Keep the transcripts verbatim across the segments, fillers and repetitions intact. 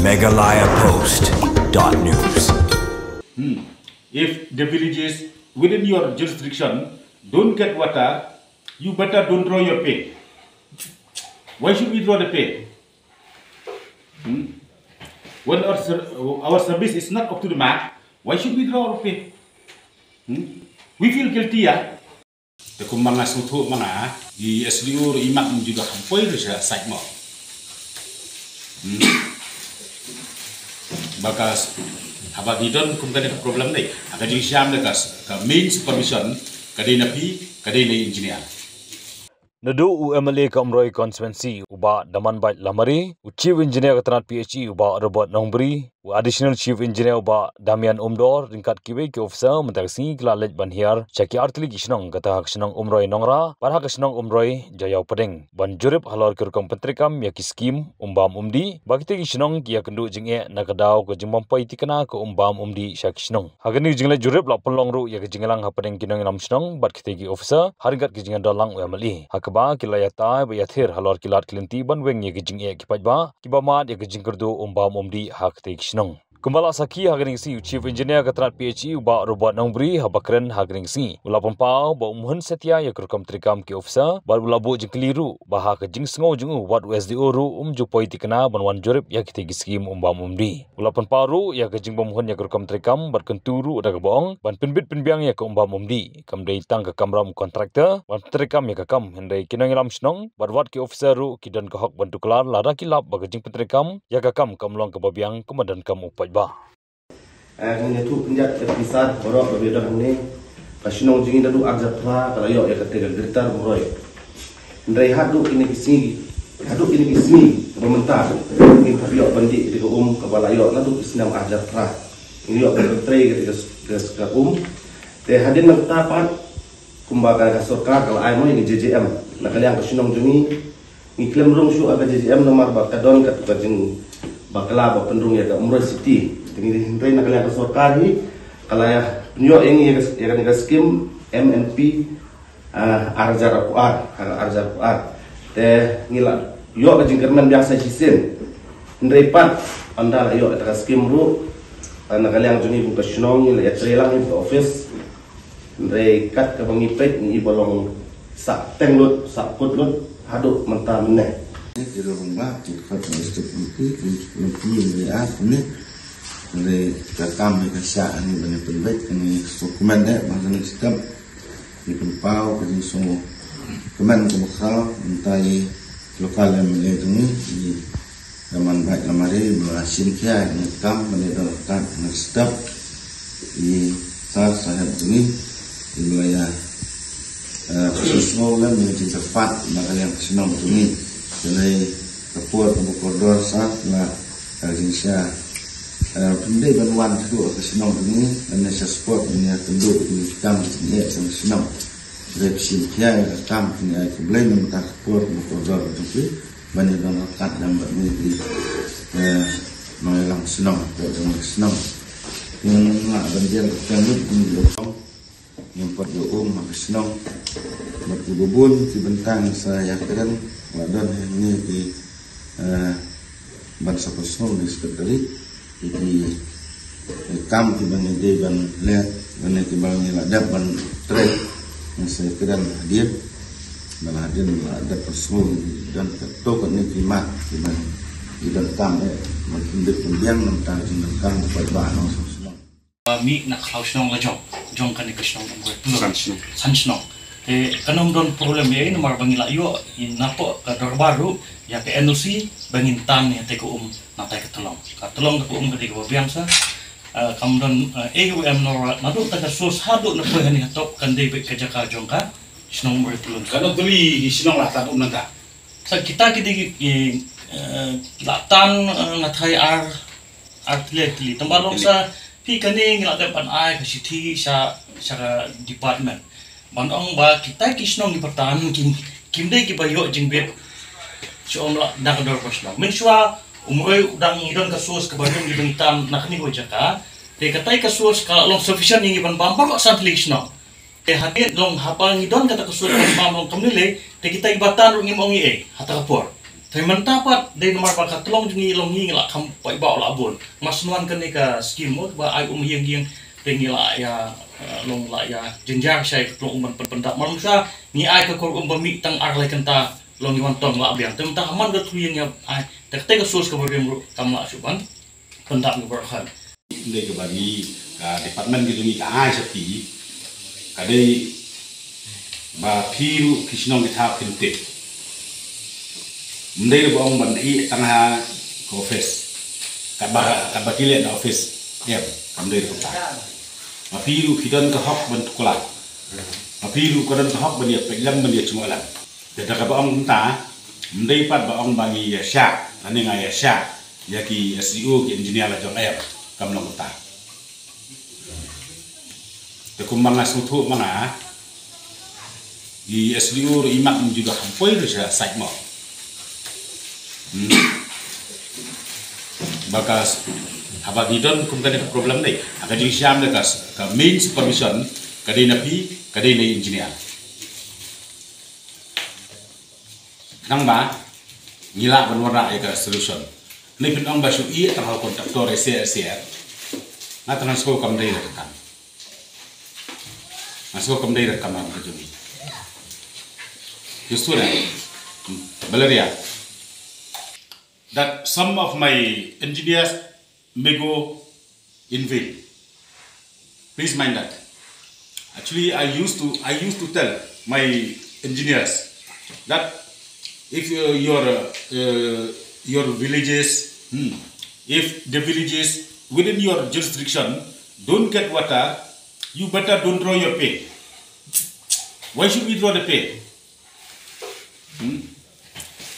Meghalaya Post dot news. Hmm. If the villages within your jurisdiction don't get water, you better don't draw your pay. Why should we draw the pay? Hmm? When our, ser- our service is not up to the mark, why should we draw our pay? Hmm? We feel guilty, yeah? Te kumba nga sngewthuh ma nga, i S D O ruh i mat mynjur da kham poi ruh sha site mo. Hmm. Ba ka s- haba ki don kum kane ka problem dei. Ha ka jingshiam da ka s- ka main supervision ka dei na phi, ka dei na engineer. Naduh u M L A ka Umroi constituency u Bah Damanbait Lamare, u Chief Engineer ka tnat P H E u Bah Robert Nongbri, u Additional Chief Engineer u Bah Damian Umdor ryngkat kiwei ki officer mynta ka sngi ki la leit ban hiar sha ki artylli ki shnong, kata ha ka shnong Umroi Nongra bad ha ka shnong Umroi Jaïaw Pdeng, ban jurip halor ki rukom pyntreikam ïa ki skim umbam umdih ba kitei ki shnong ki ïakynduh jingeh na ka daw ka jingbym poi thikna ka umbam umdih sha ki shnong. Ha kane ka jingleit jurip la pynlong ruh ïa ka jingïalang hapdeng ki nongïalam shnong bad kitei ki officer ha ryngkat ka jingïadon lang u M L A, ha kaba ki la ïatai bad ïathir halor ki lad ki lynti ban weng ïa ka jingeh ki paidbah kiba mad ïa ka jingkyrduh umbam umdih ha kitei ki shnong. Kumba la sakhi ha kane ka sngi, u Chief Engineer ka tnat P H E u Bah Robert Nongbri haba kren ha kane ka sngi u la pynpaw ba um hun satia ïa ka rukom treikam ki officer bad u la buh jingkylli ruh ba ha ka jingsngew jong u, wat u S D O ruh um ju poi thikna ban wan jurip ïa kitei ki skim umbam umdih. U la pynpaw ruh ïa ka jingbymhun ïa ka rukom treikam bad kyntu ruh da kaba ong ban pynbit pynbiang ïa ka umbam umdih kam dei tang ka kamram u contractor ban pyntreikam ïa ka kam, hynrei ki nongïalam shnong bad wat ki officer ruh ki don ka hok ban tuklar lada ki lap ba ka jingpyntreikam ïa ka kam kam long kaba biang kumba donkam u paidbah. Eh, ngin ïathuh khyndiat ïa phi sir baroh ba phi don hangne. Ka shnong jong ngi naduh arhajar phra ka la ïoh ïa kata ka Greater Umroi. Hynrei haduh kine ki sngi, haduh kine ki sngi ba mynta, ngim pat ïoh ban dih ïa ka um kaba la ïoh naduh ki snem arhajar phra. Ngim ïoh ban trei ïa ka, ka, ka um. Te hadien nangta pat, kumba ka, ka sorkar ka la ai mo ïa ka J J M na ka liang ka shnong jong ngi. Ngi khlem rung shuh ha ka J J M namar ba ka don ka, ka jingbakla ba pynrung ïa ka Umroi City. Te ngi, hynrei na ka liang ka sorkar hi ka la pynïoh ïa ngi ïa ka, ïa ka, ïa ka skim M N P, ah, arhajar arphew ar, ha ka arhajar arphew ar. Te ngi la ïoh ka jingkyrmen biang sa shisien. Hynrei pat ynda la ïoh ïa ka skim ruh, ah, na ka liang jong ngi kum ka shnong ngi la ïatrei lang ïa ka office. Hynrei kat kaba ngi peit ngi i ba long sah teng lut, sah kut lut haduh mynta mynne. Ki ruh ba ki khot na step ngi ki, ki ngi ki ngi ar ni. Hynrei ka kam ni ka sha ni ba ngi pynbeit ngi sngewkmen de ba ngi step. Ngi pynpaw ka jingsngewkmen ka ba khraw mynta i local M L A jong ngi, i Damanbait Lamare ba la shim khia ïa ka kam ba la don ka step. I Sir Saheb jong ngi i ba la ïa, eh, sngewsngew lem ïa ka jingkyrpad na ka liang ka shnong jong ngi. Ka dei ka por kaba kordor sir, la ka jingshisha, eh, pynbeit ban wan haduh ka shnong jong ngi, ban ïa sha sport ban ïa kynduh ïa ka kam ka jingeh ka shnong. Dei phi shim khia ïa ka kam, phi ai khublei na ka bynta ka por kaba kordor jong phi ban ïa don ryngkat lem bad ngi ki, eh, nongïalam shnong, pyrshang shnong. Ngi nang lah ban ïa ka kam lut kum ïa ka shnong. Ngim pat ïa um ha ka shnong. Bad kiba bun ki bynta ngi sa ïakren, la don hangne ki, eh, ban sa pynshong ni secretary. Ki, ki kam kiba ngi dei ban leh, lane kiba ngi la dep ban trei. Ngi sa ïakren hadien. Ba la hadien la dep pynshong, don katto katne ki mat kiba ngi donkam eh ban pynbit pynbiang na ka bynta ka jingdonkam ka paidbah nongshong shnong. Ba mih na ka khlaw shnong la jong, jong kane ka shnong Umroi Pulun. San shnong. San shnong. Te kan ym don problem ïa i namar ba ngi la ïoh i napoh ka dorbar ruh ïa ka N O C ba ngin tan ïa te ka um na tai ka Tlong. Ka Tlong ka um ka dei kaba biang sa. Ah, kam don, ah, ei u em nor naduh ta ka source haduh na poi hani ha top kan dei beit ka jaka jong ka shnong Umroi Pulun. Kan ym tylli ki shnong la tan um nangta. Sa kita ki dei ki, eh, la tan, eh, nga thai ar, ar tylli tylli. Tang ba long sa phi kane ngi la dep ban ai ka shithi sha, sha ka department. Ban ong ba kita ki shnong kiba tan kim, kim dei kiba ïoh jingbit. Shu ong la da ka dor ba shnong. Mynshuwa Umroi u dang i don ka source kaba ïoh ngi ban tan na kane ka jaka. Te katai ka source ka long sufficient ïa ngi ban bam baroh san tylli ki shnong. Te hadien long haba ngi don kata ka source ban bam long kumne lei, te kita kiba tan ruh ngim ong ei ei ha ta ka por. Te mynta pat dei namar ba ka tlong jong ngi long ngi la kham paidbah la bun. Mas nuan kane ka skim mo ba ai um hiang hiang te ngi la ïa, eh, long la ïa jynjar shai ka tlong um ban pyn-, pyndap. Mar mynta ngi ai ka kor um ba mih tang ar lai kynta long ngi wan tong la biang. Te mynta ha man ka thru ïa ngi ai te kata ka source ka ba rim ruh kam lah shuh ban pyndap ngi baroh. Dei kaba ngi, ka department ki jong ngi ka ai sha phi, ka dei ba phi ruh ki shnong ki thaw phin tip. Ym dei ba ong ban ïeh tang ha ka office, kaba, kaba ki leh na office. Em, kam dei ruh kumta. Ba phi ruh phi don ka hok ban tuklar. Ba phi ruh ka don ka hok ban ïa peit lem ban ïa jngoh lem. Te da kaba ong kumta, ym dei pat ba ong ba ngi ïa shah, lane nga ïa shah ïa ki S D O ki engineer la jong, em, kam long kumta. Te kumba nga sngewthuh ma nga, i S D O ruh i mat ym ju da kham poi ruh sha site mo. Hmm. Ba ka s-, haba ngi don kum kane ka problem dei, ha ka jingshem dei ka s-, ka main supervision ka dei na phi, ka dei na engineer. Khnang ba ngi lah ban wanrah ïa ka solution. Ngi pyn-ong ba shu ïeh tang ha u contractor ïa sha, ïa sha. Nga tang nga sngewkam dei la ka kam. Nga sngewkam dei la ka kam ha ka jong ngi. Just tu dei. Valeria. That some of my engineers may go in vain. Please mind that. Actually, I used to, I used to tell my engineers that if, uh, your, uh, your villages, hmm, if the villages within your jurisdiction don't get water, you better don't draw your pay. Why should we draw the pay? Hmm?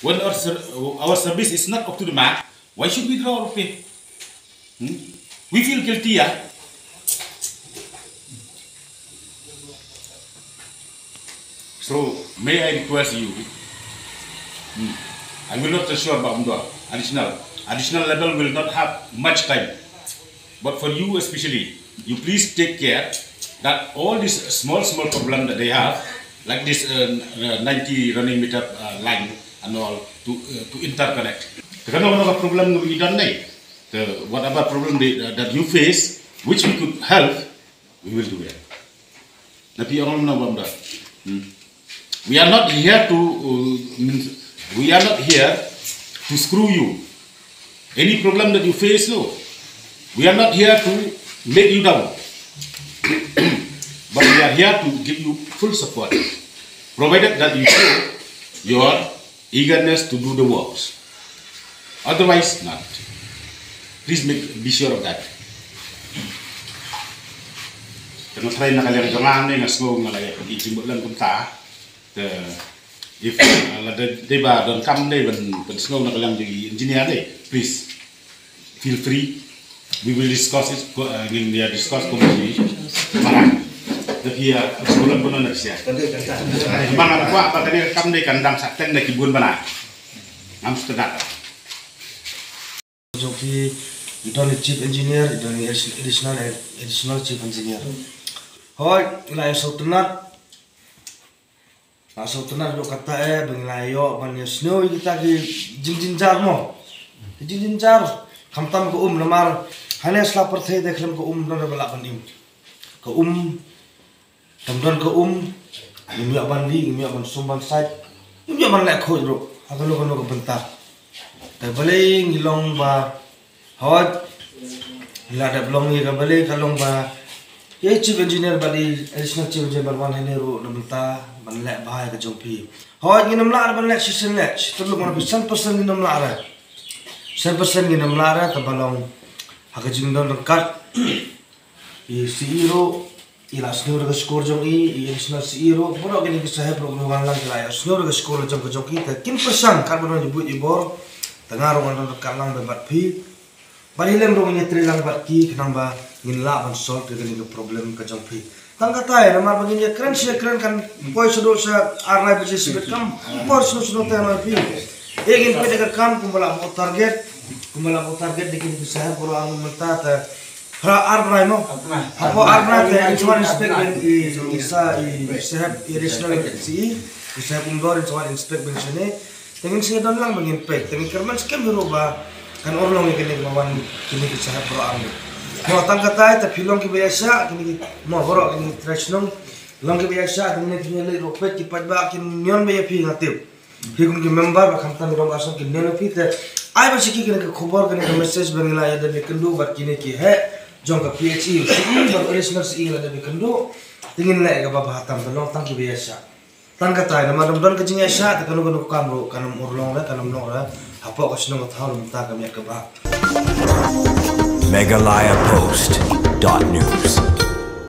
When our ser-, our service is not up to the mark, why should we draw our pay? Hmm? We feel guilty, yeah? So, may I request you, hmm, I will not assure ba um don additional. Additional level will not have much time. But for you especially, you please take care that all these small, small problem that they have, like this, uh, uh, ninety running meter, uh, line and all, to, uh, to interconnect. Te kano kano ka problem ngi don ne. The, whatever problem they, uh, that you face, which we could help, we will do it. Na phi ong na bam da. Hmm. We are not here to, uh, means, we are not here to screw you. Any problem that you face, no. We are not here to make you down. But we are here to give you full support, provided that you show your eagerness to do the works. Otherwise, not. Please make, be sure of that. Te nga tharai na ka liang jong nga ne nga sngew nga la ïa ka jingmut lem kumta. Te if, uh, la dei, dei ba don kam dei ban, ban sngew na ka liang jong i engineer dei, please feel free. We will discuss it, uh, ngin ïa discuss kum ki. Mana? Te phi ïa, uh, sngew lem kumno na sia. Mana kwah ba kane ka kam dei kan dang sa teng na ki bun bana. Ngam sngewthuh. Jong ki, i don i chief engineer, i don i additional, additional chief engineer. Hooid, nga la ïa sngewtynnat. Nga la sngewtynnat ruh kata eh, ba ngi la ïoh ban ïa sngewthuh ïa kita ki jingjynjar mo. Ki jingjynjar, khamtam ka um namar, hane sla pyrthei te khlem ka um don re ba lah ban im. Ka um, Tam don ka um, ngim ïoh ban lih, ngim ïoh ban sum ban sait, ngim ïoh ban leh khuid ruh ha kano kano ka bynta. Te balei ngi long ba hooid, ngi la dep long ïa ka balei ka long ba ïa i chief engineer bad i additional chief engineer ban wan hangne ruh na bynta ban leh bha ïa ka jong phi. Hooid, ngin ym lah re ban leh shisien leh, shi tyllup ngan ong phi, san percent ngin ym lah re. San percent ngin ym lah re, te ba long ha ka jingdon ryngkat. I C E ruh i la sngewthuh da ka shkor jong i, i additional C E ruh, baroh kine ki saheb ruh ki wan lang ki la ïohsngew da ka shkor la jong ka jong ki, te kin pyrshang katba don i buit i bor, te nga ruh ngan don ryngkat lang bad phi. Bad hi lem ruh ngin ïatrei lang bad ki khnang ba ngin lah ban solve ïa kane ka problem ka jong phi. Tang katai, namar ba ngin ïakren shi ïakren kan poi shaduh sha ar lai baje shibit kam poi shaduh shaduh te, namar phi. Ïa ngin peit ïa ka kam kumba la buh target, kumba la buh target da kine ki saheb baroh ar mynta te. Hra ar bnai mo. Ar bnai. Hapoh ar bnai te in sa wan inspect ban i, i sa i saheb i additional C E, i saheb Umdor in sa wan inspect ban shane. Te ngin sa don lang ba ngin peit, te ngin kyrmen skhem hi ruh ba kan urlong ïa kine kiba wan, kine ki sahep baroh arngut. Mo tang katai te phi long kiba ïaishah, kine ki, mo baroh kine ki trai shnong long kiba ïaishah, te ngin, phi leit ruh peit ki paidbah kin nion bha ïa phi, nga tip. Phi kum ki member ba khamtam ki dong ka shnong kin nion ïa phi. Te ai ba shisha kine ki khubor, kine ki message ba ngi la ïadep ïakynduh bad kine ki heh jong ka P H E, C E bad additional C E la dep ïakynduh. Te ngin leh kaba bha tam, te long tang kiba ïaishah. Tang katai, namar ym don ka jingïaishah te kano kano ka kam ruh kan ym urlong re, kan ym long re hapoh ka shnong ka thaw na ka bynta ka miat ka bah. Meghalaya Post dot news.